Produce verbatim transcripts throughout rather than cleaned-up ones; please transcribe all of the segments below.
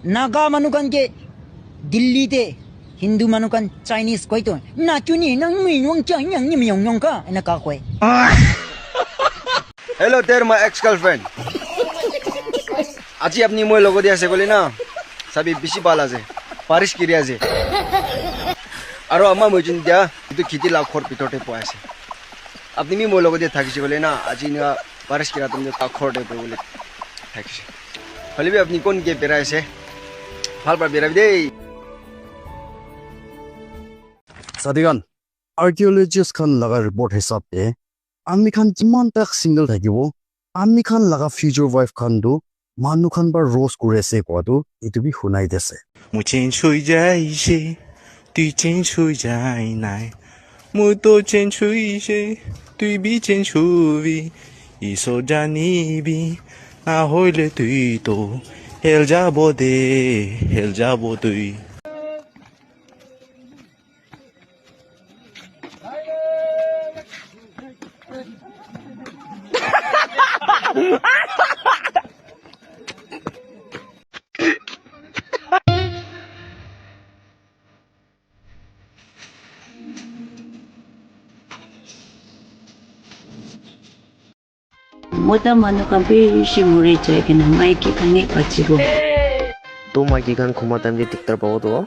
Naga manu khan ke Delhi te Hindu manu khan Chinese koi to, "Na chu ni nang mi yong cha nyang ni mi yong yong ka," ena ka koi. Hello there, my ex girlfriend. Aji apni moi logo dia ase kole na, sabi bisi bal ase, parish kiri ase. Aro ama moi jun dia, itu khiti la khor pitor te poi ase. Apni mi moi logo dia thakise kole na, aji na parish kira tum dia khor te poi bole thakise. Hoile bi apni kon ke berai ase, bhal para berai bi dei. Sadigan, archaeologist khan laga report hisab te, ami khan jiman tak single thakibo, ami khan laga future wife khan tu manu khan para roast kuri ase koa tu etu bi hunai di ase. Moi change hoi jaise, tui change hoi jai nai. Moi to change hoise, tui bi change hobi. Isor janibi, na hoile tui to hell jabo de, hell jabo tui. Mota manu khan bishi muri jai kena maiki khan he bachibo. To maiki khan khuma time te diktar pabo to.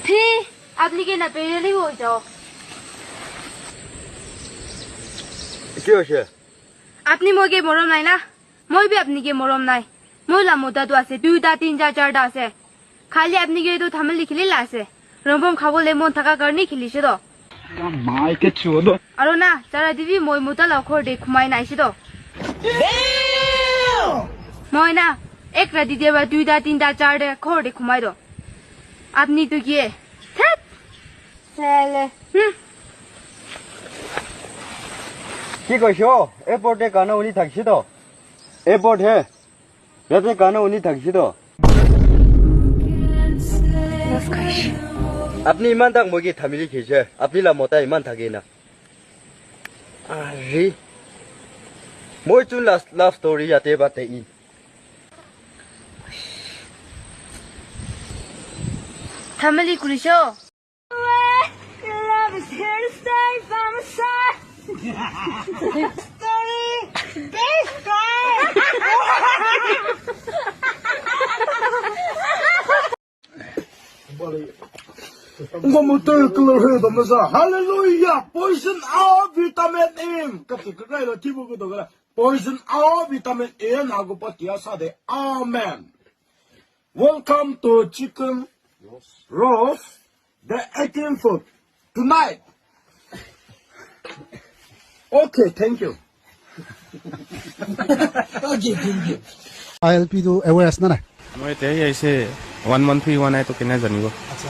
Phi, apni ke na pehli ho jao. Ki hoise? Apni moi ke morom nai na? Moi bi apni ke morom nai. Moi la mota tu ase, duita, tinta, charta ase. Khali apni ke tu thamali khili la ase. Rombom khabole mon thaka karni khilise to. Mai ke chuo do. Aro na, chara dibi moi mota la khor de khumai nai si to. Moi na, ek rati de ba duita, tinta, charta khor de khumai do. Apni tu kiye? Thet! Sele. Hmm. Ki koisho? Airport de kana uni thakisi to? Airport he. Yate kana uni thakisi to? Apni iman tak moi ke thamili khise. Apni la mota iman thake na. Are. Moi chun last love story yate ba te in. Thamali kurisho. Love is here to stay by my side. Story, best friend. Hallelujah, poison out, vitamin E. Kati krai lo tibu ko dogala. Poison out, vitamin E na go patia sa de. Amen. Welcome to Chicken Roast, the eighteen foot tonight. Okay, thank you. Okay, thank you. I L P tu aware ase na nai? Moi ete ahi ase, one month bhi hua nai to kena janibo. Acha.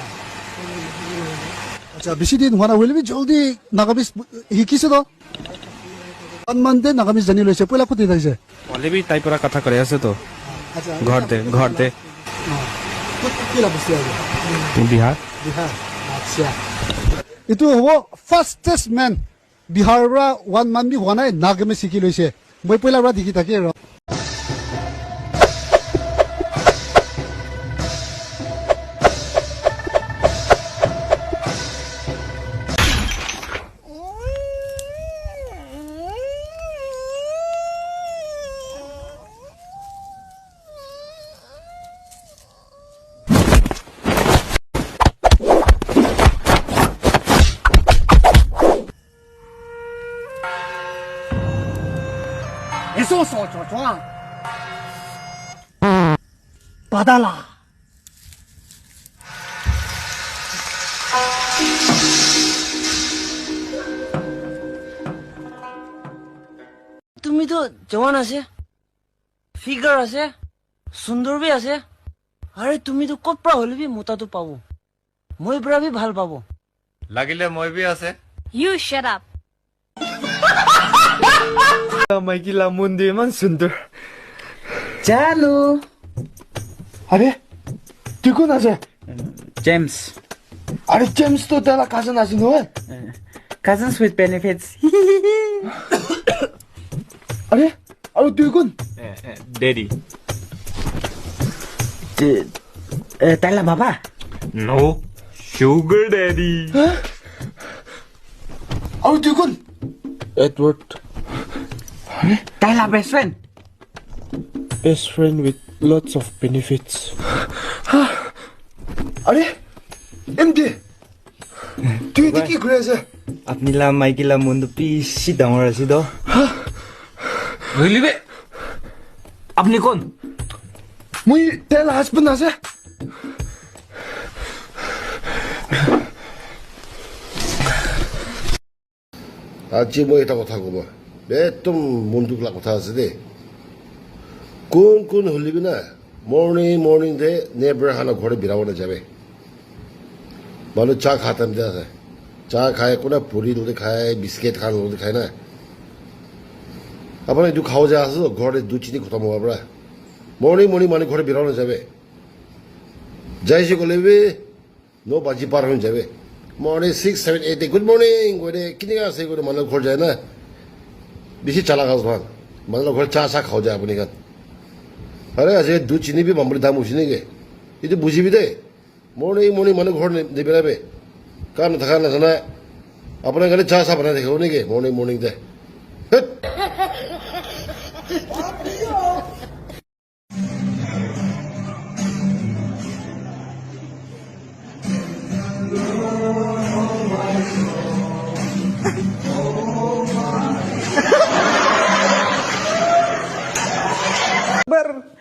Acha, bisi din hua nai hoile bhi jaldi Nagamese hikise to? One month te Nagamese jani loise, poila koti thaise? Hoile bhi tai para kotha koi ase to. Acha. Ghor te, ghor te. Ah. Kot, kila bosti ase? Bihar. Bihar. Acha. Etu hobo fastest man. Bihar para one month bhi hua nai, Nagamese sikhi loise. Moi poila para dikhi thake aro. Eso so cho cho. Padala. Tumi to jawan ase, figure ase, sundur bi ase. Are tumi to kot pra hole bi mota to pabo. Moi pra bi bhal pabo. Lagile moi bi ase. You shut up. Maiki la mon de iman sundur. Chalo. Are, tu kun ase? James. Are James to tala cousin ase no? Cousins with benefits. Are, aru dui kun? Eh, eh, daddy. Te, eh, tai la baba? No, sugar daddy. Aru dui kun? Edward. Are, tai la best friend? Best friend with lots of benefits. Are, M D. Tui yate ki kuri ase? Apni la maiki la mon tu bishi dangor ase toh. Hoile bi, apni kon? Moi tai la husband ase. Aji moi ekta kotha kobo. Ekdom mon dukh la kotha ase de. Kun kun hoile bi na, morning, morning te neighbor khan la ghor te birabo najabe. Manu cha kha time te ase. Cha khai kuna puri lote khai, biscuit khan lote khai na. Apuni etu khabo ja ase, ghor te dui chini khotom howa para. Morning, morning manu ghor te birabo najabe. Jaise koile bi, no baji par hoi jabe. Morning six, seven, eight te, "Good morning," koile, "Kineka ase?" koile, manu ghor jai na. Bishi chalak ase bhal. Manu ghor cha sa khabo ja apuni khan. Are aje dui chini bi mamuli dam hoise neke? Etu bujibi de. Morning, morning manu ghor ne, ne birabe. Kam thaka na sana. Apuni khan cha sa banai thakho neke? Morning, morning te. Het. But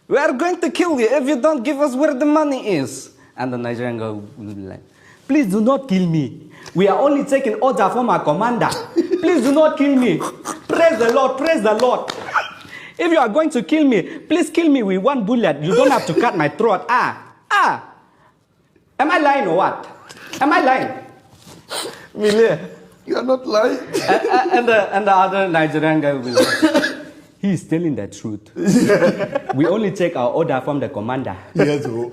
we are going to kill you if you don't give us where the money is. And the Nigerian guy will be like, "Please do not kill me. We are only taking order from our commander. Please do not kill me. Praise the Lord, praise the Lord. If you are going to kill me, please kill me with one bullet. You don't have to cut my throat." Ah, ah. Am I lying or what? Am I lying? Mile, you are not lying. And, and the, and the other Nigerian guy will be like, "He is telling the truth. We only take our order from the commander." Yes, bro.